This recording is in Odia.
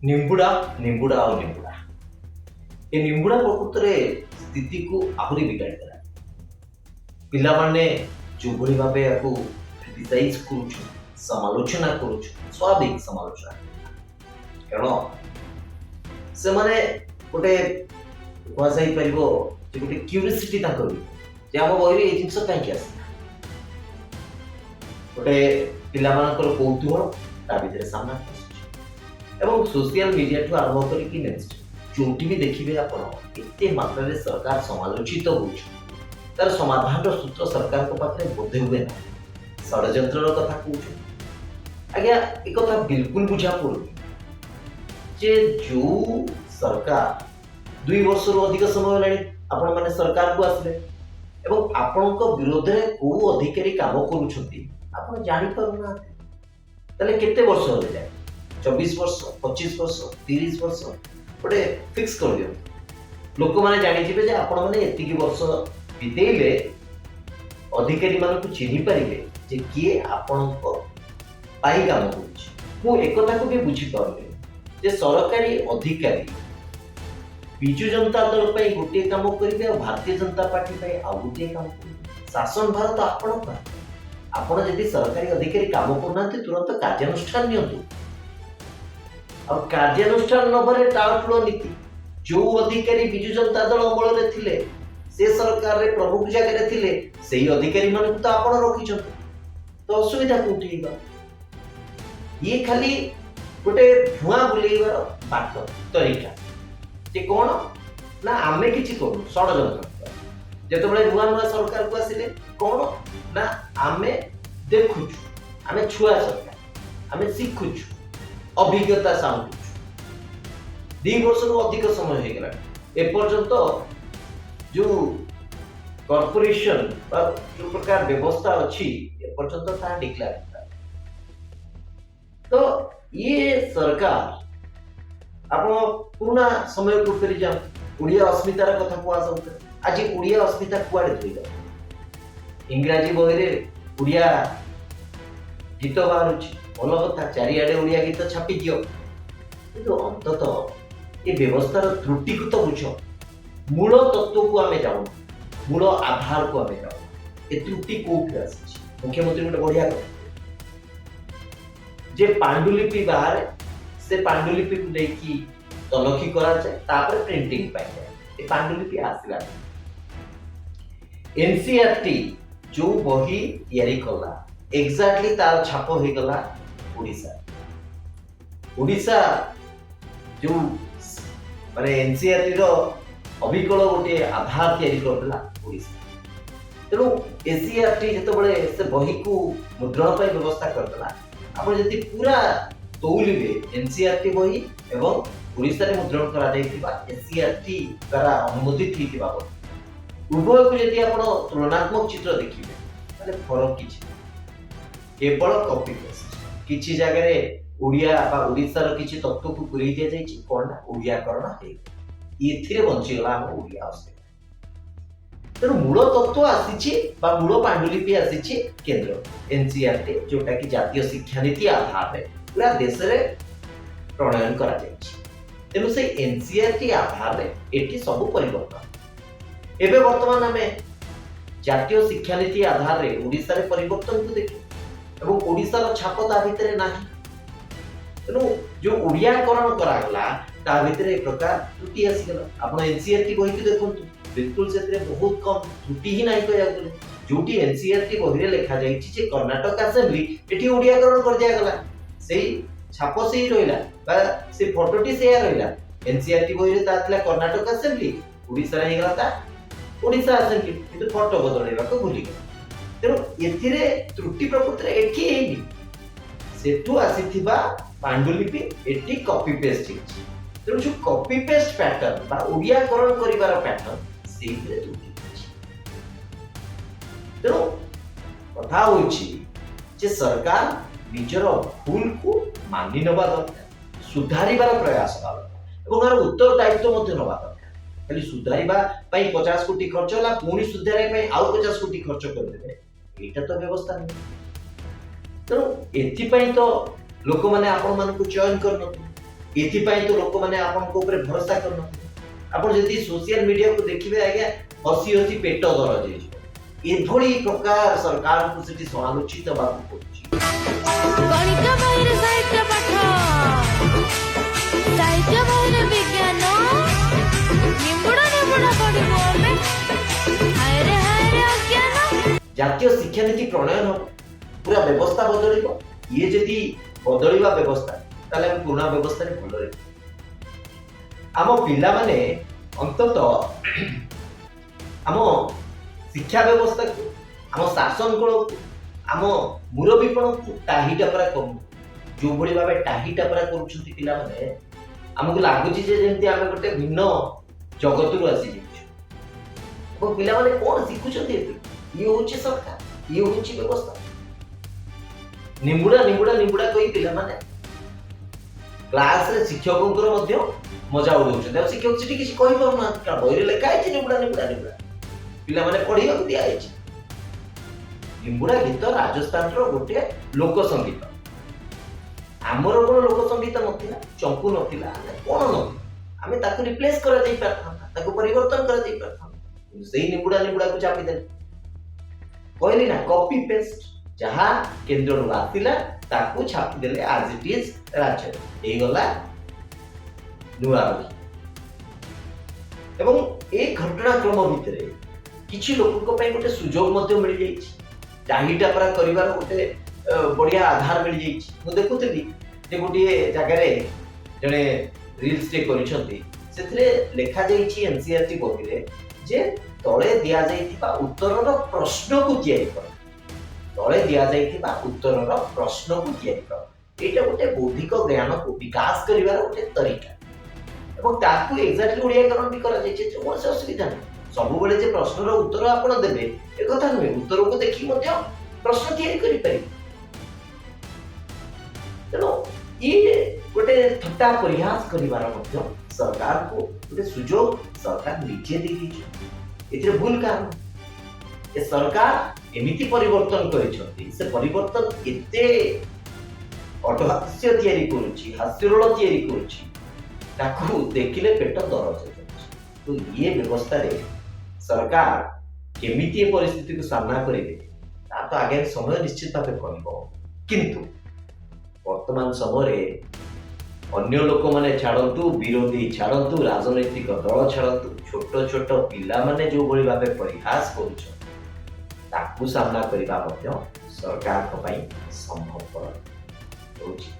ନିମ୍ବୁଡ଼ା, ନିମ୍ବୁଡ଼ା ଆଉ ନିମ୍ବୁଡ଼ା। ଏ ନିମ୍ବୁଡ଼ା ପ୍ରକୃତରେ ସ୍ଥିତିକୁ ଆହୁରି ବିଗାଡ଼ି ଦେଲା। ପିଲାମାନେ ଯେଉଁଭଳି ଭାବେ ଏହାକୁ କ୍ରିଟିସାଇଜ୍ କରୁଛନ୍ତି, ସମାଲୋଚନା କରୁଛନ୍ତି, ସ୍ୱାଭାବିକ ସମାଲୋଚନା, କାରଣ ସେମାନେ ଗୋଟେ କୁହାଯାଇପାରିବ ଯେ ଗୋଟେ କ୍ୟୁରିସିଟି ତାଙ୍କର ଭିତରେ ଯେ ଆମ ବହିରେ ଏଇ ଜିନିଷ କାହିଁକି ଆସିଲା। ଗୋଟେ ପିଲାମାନଙ୍କର କୌତୁହଳ ତା ଭିତରେ ସାମ୍ନାକୁ ଆସୁଛି ଏବଂ ସୋସିଆଲ ମିଡିଆଠୁ ଆରମ୍ଭ କରିକି ନେକ୍ସଟ ଯୋଉଠି ବି ଦେଖିବେ ଆପଣ, ଏତେ ମାତ୍ରାରେ ସରକାର ସମାଲୋଚିତ ହେଉଛନ୍ତି। ତାର ସମାଧାନର ସୂତ୍ର ସରକାରଙ୍କ ପାଖରେ ବୋଧେ ହୁଏ ନା ଷଡ଼ଯନ୍ତ୍ରର କଥା କହୁଛନ୍ତି। ଆଜ୍ଞା, ଏ କଥା ବିଲକୁଲ ବୁଝା ପଡୁନି ଯେ ଯୋଉ ସରକାର 2 ବର୍ଷରୁ ଅଧିକ ସମୟ ହେଲାଣି ଆପଣମାନେ ସରକାରକୁ ଆସିଲେ ଏବଂ ଆପଣଙ୍କ ବିରୋଧରେ କୋଉ ଅଧିକାରୀ କାମ କରୁଛନ୍ତି ଆପଣ ଜାଣିପାରୁନାହାନ୍ତି, ତାହେଲେ କେତେ ବର୍ଷ ହେଲେ ଯାଏ? 24 ବର୍ଷ, 25 ବର୍ଷ, 30 ବର୍ଷ, ଗୋଟେ ଫିକ୍ସ କରିଦିଅନ୍ତୁ। ଲୋକମାନେ ଜାଣିଯିବେ ଯେ ଆପଣମାନେ ଏତିକି ବର୍ଷ ବିତେଇଲେ ଅଧିକାରୀମାନଙ୍କୁ ଚିହ୍ନି ପାରିବେ ଯେ କିଏ ଆପଣଙ୍କ ପାଇଁ କାମ କରୁଛି। ମୁଁ ଏକଥାକୁ ବି ବୁଝିପାରୁନି ଯେ ସରକାରୀ ଅଧିକାରୀ ବିଜୁ ଜନତା ଦଳ ପାଇଁ ଗୋଟିଏ କାମ କରିବେ ଆଉ ଭାରତୀୟ ଜନତା ପାର୍ଟି ପାଇଁ ଆଉ ଗୋଟିଏ କାମ କରିବେ। ଶାସନ ଭାର ତ ଆପଣଙ୍କ ହାତରେ। ଆପଣ ଯଦି ସରକାରୀ ଅଧିକାରୀ କାମ କରୁନାହାନ୍ତି, ତୁରନ୍ତ କାର୍ଯ୍ୟାନୁଷ୍ଠାନ ନିଅନ୍ତୁ। ଆଉ କାର୍ଯ୍ୟାନୁଷ୍ଠାନ ନବାରେ ଟାଳଟୁଳ ନୀତି। ଯୋଉ ଅଧିକାରୀ ବିଜୁ ଜନତା ଦଳ ଅମଳରେ ଥିଲେ, ସେ ସରକାରରେ ପ୍ରମୁଖ ଜାଗାରେ ଥିଲେ, ସେଇ ଅଧିକାରୀ ମାନଙ୍କୁ ତ ଆପଣ ରଖିଛନ୍ତି, ତ ଅସୁବିଧା କୋଉଠି ହେଇଗଲା? ଇଏ ଖାଲି ଗୋଟେ ଭୁଆଁ ବୁଲେଇବାର ବାଟ, ତରିକା ଯେ କଣ ନା ଆମେ କିଛି କରୁନୁ, ଷଡ଼ଯନ୍ତ୍ର। ଯେତେବେଳେ ନୂଆ ନୂଆ ସରକାରକୁ ଆସିଲେ, କଣ ନା ଆମେ ଦେଖୁଛୁ, ଆମେ ଛୁଆ ସରକାର, ଆମେ ଶିଖୁଛୁ, ଅଭିଜ୍ଞତା ସାଉଁଟୁଛୁ। 2 ବର୍ଷରୁ ଅଧିକ ସମୟ ହେଇଗଲାଣି, ଏପର୍ଯ୍ୟନ୍ତ ଯୋଉ କର୍ପୋରେସନ ବା ଯୋଉ ପ୍ରକାର ବ୍ୟବସ୍ଥା ଅଛି, ଏପର୍ଯ୍ୟନ୍ତ ତାହା ଡିକ୍ଲେୟାର। ତ ଇଏ ସରକାର, ଆପଣ ପୁରୁଣା ସମୟକୁ ଫେରି ଯାଆନ୍ତୁ। ଓଡ଼ିଆ ଅସ୍ମିତାର କଥା କୁହାଯାଉଥିଲା, ଆଜି ଓଡ଼ିଆ ଅସ୍ମିତା କୁଆଡ଼େ ଧୋଇଗଲା? ଇଂରାଜୀ ବହିରେ ଓଡ଼ିଆ ଗୀତ ବାହାରୁଛି, ଭଲ କଥା, ଚାରିଆଡ଼େ ଓଡ଼ିଆ ଗୀତ ଛାପି ଦିଅ, କିନ୍ତୁ ଅନ୍ତତଃ ଏ ବ୍ୟବସ୍ଥାର ତ୍ରୁଟିକୁ ତ ବୁଝ। ମୂଳ ତତ୍ତ୍ୱକୁ ଆମେ ଯାଉନୁ, ମୂଳ ଆଧାରକୁ ଆମେ ଯାଉନୁ। ଏ ତ୍ରୁଟି କୋଉଠି ଆସିଛି? ମୁଖ୍ୟମନ୍ତ୍ରୀ ଗୋଟେ ବଢିଆ କଥା ଯେ ପାଣ୍ଡୁଲିପି ବାହାରେ, ସେ ପାଣ୍ଡୁଲିପିକୁ ନେଇକି ତନଖି କରାଯାଏ, ତାପରେ ପ୍ରିଣ୍ଟିଂ ପାଇଁ ଯାଏ। ଏ ପାଣ୍ଡୁଲିପି ଆସିଲା, ଏନସିଆରଟି ଯୋଉ ବହି ତିଆରି କଲା, ଏକ୍ଜାକ୍ଟଲି ତାର ଛାପ ହେଇଗଲା ଓଡ଼ିଶା। ଓଡ଼ିଶା ଯୋଉ ମାନେ ଏନସିଆରଟି ର ଅବିକଳ ଗୋଟିଏ ଆଧାର ତିଆରି କରିଦେଲା ଓଡ଼ିଶା। ତେଣୁ ଏସସିଇଆରଟି ଯେତେବେଳେ ସେ ବହିକୁ ମୁଦ୍ରଣ ପାଇଁ ବ୍ୟବସ୍ଥା କରିଦେଲା, ଆପଣ ଯଦି ପୁରା ତଉଲିବେ ଏନସିଆରଟି ବହି ଏବଂ ଓଡ଼ିଶାରେ ମୁଦ୍ରଣ କରାଯାଇଥିବା ଏସସିଇଆରଟି ଦ୍ୱାରା ଅନୁମୋଦିତ ହେଇଥିବା ବହି, ଉଭୟକୁ ଯଦି ଆପଣ ତୁଳନାତ୍ମକ ଚିତ୍ର ଦେଖିବେ, ତାହେଲେ ଫରକ କିଛି ନାହିଁ। କେବଳ କପି ପେଷ୍ଟ। କିଛି ଜାଗାରେ ଓଡ଼ିଆ ବା ଓଡ଼ିଶାର କିଛି ତତ୍ତ୍ୱକୁ ପୁରେଇ ଦିଆଯାଇଛି। କଣ ନା ଓଡ଼ିଆକରଣ ହେଇଗଲା, ଏଥିରେ ବଞ୍ଚିଗଲା ଆମ ଓଡ଼ିଆ ଅସ୍ମିତା। ତେଣୁ ମୂଳ ତତ୍ତ୍ୱ ଆସିଛି ବା ମୂଳ ପାଣ୍ଡୁଲିପି ଆସିଛି କେନ୍ଦ୍ର ଏନସିଆରଟି, ଯୋଉଟା କି ଜାତୀୟ ଶିକ୍ଷାନୀତି ଆଧାରରେ ପୁରା ଦେଶରେ ପ୍ରଣୟନ କରାଯାଇଛି। ତେଣୁ ସେଇ ଏନସିଆରଟି ଆଧାରରେ ଏଠି ସବୁ ପରିବର୍ତ୍ତନ। ଏବେ ବର୍ତ୍ତମାନ ଆମେ ଜାତୀୟ ଶିକ୍ଷାନୀତି ଆଧାରରେ ଓଡ଼ିଶାରେ ପରିବର୍ତ୍ତନକୁ ଦେଖିବୁ ଏବଂ ଓଡ଼ିଶାର ଛାପ ତା ଭିତରେ ନାହିଁ। ତେଣୁ ଯୋଉ ଓଡ଼ିଆକରଣ କରାଗଲା, ତା ଭିତରେ ଏ ପ୍ରକାର ତ୍ରୁଟି ଆସିଗଲା। ଆପଣ ଏନସିଆରଟି ବହିକୁ ଦେଖନ୍ତୁ, ବିଲକୁଲ ସେଥିରେ ବହୁତ କମ ତ୍ରୁଟି ହିଁ ନାହିଁ କହିବାକୁ ଗଲେ। ଯୋଉଠି ଏନସିଆରଟି ବହିରେ ଲେଖାଯାଇଛି ଯେ କର୍ଣ୍ଣାଟକ ଆସେମ୍ବଲି, ଏଠି ଓଡ଼ିଆକରଣ କରିଦିଆଗଲା। ସେଇ ଛାପ ସେଇ ରହିଲା ବା ସେ ଫଟୋଟି ସେଇଆ ରହିଲା। ଏନସିଆରଟି ବହିରେ ତା ଥିଲା କର୍ଣ୍ଣାଟକ ଆସେମ୍ବଲି, ଓଡ଼ିଶାରେ ହେଇଗଲା ତା ଓଡ଼ିଶା ଆସେମ୍ବଲି, କିନ୍ତୁ ଫଟୋ ବଦଳେଇବାକୁ ଭୁଲିଗଲା। ତେଣୁ ଏଥିରେ ତ୍ରୁଟି ପ୍ରକୃତରେ ଏଠି ହେଇନି, ସେଠୁ ଆସିଥିବା ପାଣ୍ଡୁଲିପି ଏଠି କପି ପେଷ୍ଟ ହେଇଛି। ତେଣୁ ଯୋଉ କପି ପେଷ୍ଟ ପ୍ୟାଟର୍ନ ବା ଓଡ଼ିଆକରଣ କରିବାର ପ୍ୟାଟର୍ନ, ସେଇଥିରେ ତ୍ରୁଟି ହେଇଛି। ତେଣୁ କଥା ହଉଛି ଯେ ସରକାର ନିଜର ଭୁଲକୁ ମାନି ନେବା ଦରକାର, ସୁଧାରିବାର ପ୍ରୟାସ ହେବା ଦରକାର ଏବଂ ଏହାର ଉତ୍ତରଦାୟିତ୍ୱ ମଧ୍ୟ ନେବା ଦରକାର। ଖାଲି ସୁଧାରିବା ପାଇଁ 50 କୋଟି ଖର୍ଚ୍ଚ ହେଲା, ପୁଣି ସୁଧାରିବା ପାଇଁ ଆଉ 50 କୋଟି ଖର୍ଚ୍ଚ କରିଦେବେ, ଏଇଟା ତ ବ୍ୟବସ୍ଥା ନୁହେଁ। ତେଣୁ ଏଥିପାଇଁ ତ ଲୋକମାନେ ଆପଣମାନଙ୍କୁ ଚୟନ କରିନଥିଲେ। ଏଥିପାଇଁ ତ ଲୋକମାନେ ଆପଣଙ୍କ ଉପରେ ଭରସା କରୁନଥିଲେ। ଆପଣ ଯଦି ସୋସିଆଲ ମିଡିଆକୁ ଦେଖିବେ ଆଜ୍ଞା, ହସି ହସି ପେଟ ଦରଜ ହେଇଯିବ। ଏଭଳି ପ୍ରକାର ସରକାରଙ୍କୁ ସେଠି ସମାଲୋଚିତ ହେବାକୁ ପଡୁଛି। ଗଣିତ ବହିରେ ସାହିତ୍ୟ ପାଠ, ସାହିତ୍ୟ ବହିରେ ବିଜ୍ଞାନ, ନିମ୍ବୁଡ଼ା ନିମ୍ବୁଡ଼ା ପଢିବୁ ଆମେ, ହାୟରେ ହାୟରେ ଅଜ୍ଞାନ। ଜାତୀୟ ଶିକ୍ଷାନୀତି ପ୍ରଣୟନ ହବ, ପୁରା ବ୍ୟବସ୍ଥା ବଦଳିବ। ଇଏ ଯଦି ବଦଳିବା ବ୍ୟବସ୍ଥା, ତାହେଲେ ଆମେ ପୁରୁଣା ବ୍ୟବସ୍ଥାରେ ଭଲରେ ଆମ ପିଲାମାନେ ଅନ୍ତତଃ ଆମ ଶିକ୍ଷା ବ୍ୟବସ୍ଥାକୁ, ଆମ ଶାସନ କଳକୁ, ଆମ ମୁରବୀପଣକୁ ଟାହି ଟାପରା କରୁ। ଯେଉଁଭଳି ଭାବେ ଟାହି ଟାପରା କରୁଛନ୍ତି ପିଲାମାନେ, ଆମକୁ ଲାଗୁଛି ଯେ ଯେମିତି ଆମେ ଗୋଟେ ଭିନ୍ନ ଜଗତରୁ ଆସିଯାଇଛୁ। ଏବଂ ପିଲାମାନେ କ'ଣ ଶିଖୁଛନ୍ତି ଏଥିରୁ? ଇଏ ହେଉଛି ସରକାର, ଇଏ ହେଉଛି ବ୍ୟବସ୍ଥା। ନିମ୍ବୁଡ଼ା ନିମ୍ବୁଡ଼ା ନିମ୍ବୁଡ଼ା କହି ପିଲାମାନେ କ୍ଲାସରେ ଶିକ୍ଷକଙ୍କର ମଧ୍ୟ ମଜା ଉଡଉଛନ୍ତି। ଆଉ ଶିକ୍ଷକ ସେଠି କିଛି କହିପାରୁନାହାନ୍ତି, କାରଣ ବହିରେ ଲେଖା ହେଇଛି ନିମ୍ବୁଡ଼ା ନିମ୍ବୁଡ଼ା ନିମ୍ବୁଡ଼ା, ପିଲାମାନେ ପଢିବାକୁ ଦିଆହେଇଛି। ନିମ୍ବୁଡ଼ା ଗୀତ ରାଜସ୍ଥାନର ଗୋଟିଏ ଲୋକ ସଙ୍ଗୀତ। ଆମର କ'ଣ ଲୋକ ସଙ୍ଗୀତ ନଥିଲା? ଚମ୍ପୁ ନଥିଲା ନା କ'ଣ ନଥିଲା? ଆମେ ତାକୁ ରିପ୍ଲେସ୍ କରାଯାଇ ପାରିଥାନ୍ତା, ତାକୁ ପରିବର୍ତ୍ତନ କରାଯାଇ ପାରିଥାନ୍ତା, କିନ୍ତୁ ସେଇ ନିମ୍ବୁଡ଼ା ନିମ୍ବୁଡ଼ାକୁ ଚାପିଦେଲେ। କହିଲି ନା, କପି ପେଷ୍ଟ, ଯାହା କେନ୍ଦ୍ରରୁ ଆସିଲା ତାକୁ ଛାପିଦେଲେ ଆଜ୍ it is ରାଜ୍ୟରେ, ହେଇଗଲା ନୂଆ ବହି। ଏବଂ ଏ ଘଟଣାକ୍ରମ ଭିତରେ କିଛି ଲୋକଙ୍କ ପାଇଁ ଗୋଟେ ସୁଯୋଗ ମଧ୍ୟ ମିଳିଯାଇଛି, ଟାହି ଟାପରା କରିବାର ଗୋଟେ ବଢିଆ ଆଧାର ମିଳିଯାଇଛି। ମୁଁ ଦେଖୁଥିଲି ଯେ ଗୋଟିଏ ଜାଗାରେ ଜଣେ ରିଲ୍ସଟେ କରିଛନ୍ତି, ସେଥିରେ ଲେଖାଯାଇଛି ଏନସିଆରଟି ବହିରେ ଯେ ତଳେ ଦିଆଯାଇଥିବା ଉତ୍ତରର ପ୍ରଶ୍ନକୁ ତିଆରି କର, ତଳେ ଦିଆଯାଇଥିବା ଉତ୍ତରର ପ୍ରଶ୍ନକୁ ତିଆରି କର। ଏଇଟା ଗୋଟେ ବୌଦ୍ଧିକ ଜ୍ଞାନକୁ ବିକାଶ କରିବାର ଗୋଟେ ତରିକା ଏବଂ ତାକୁ ଏକ୍ଜାକ୍ଟଲି ଓଡ଼ିଆକରଣ ବି କରାଯାଇଛି। ଏଥିରେ କୌଣସି ଅସୁବିଧା ନାହିଁ। ସବୁବେଳେ ଯେ ପ୍ରଶ୍ନର ଉତ୍ତର ଆପଣ ଦେବେ ଏକଥା ନୁହେଁ, ଉତ୍ତରକୁ ଦେଖି ମଧ୍ୟ ପ୍ରଶ୍ନ ତିଆରି କରିପାରିବେ। ତେଣୁ ଇଏ ଗୋଟେ ଥଟ୍ଟା ପରିହାସ କରିବାର ମଧ୍ୟ ସରକାରକୁ ଗୋଟେ ସୁଯୋଗ ସରକାର ନିଜେ ଦେଇ ଦେଇଛନ୍ତି। ଏଥିରେ ଭୁଲ କାରଣ ଏ ସରକାର ଏମିତି ପରିବର୍ତ୍ତନ କରିଛନ୍ତି, ସେ ପରିବର୍ତ୍ତନ ଏତେ ଅଟହାସ୍ୟ ତିଆରି କରୁଛି, ହାସ୍ୟରୋଳ ତିଆରି କରୁଛି, ତାକୁ ଦେଖିଲେ ପେଟ ଦରଜ ହେଇଯାଉଛି। ତ ଇଏ ବ୍ୟବସ୍ଥାରେ ସରକାର କେମିତି ଏ ପରିସ୍ଥିତିକୁ ସାମ୍ନା କରିବେ, ତା ତ ଆଗାମୀ ସମୟ ନିଶ୍ଚିତ ଭାବେ କହିବ। କିନ୍ତୁ ବର୍ତ୍ତମାନ ସମୟରେ ଅନ୍ୟ ଲୋକମାନେ ଛାଡ଼ନ୍ତୁ, ବିରୋଧୀ ଛାଡ଼ନ୍ତୁ, ରାଜନୈତିକ ଦଳ ଛାଡ଼ନ୍ତୁ, ଛୋଟ ଛୋଟ ପିଲାମାନେ ଯେଉଁଭଳି ଭାବେ ପରିହାସ କରୁଛନ୍ତି, ତାକୁ ସାମ୍ନା କରିବା ମଧ୍ୟ ସରକାରଙ୍କ ପାଇଁ ସମ୍ଭବପର ହେଉଛି।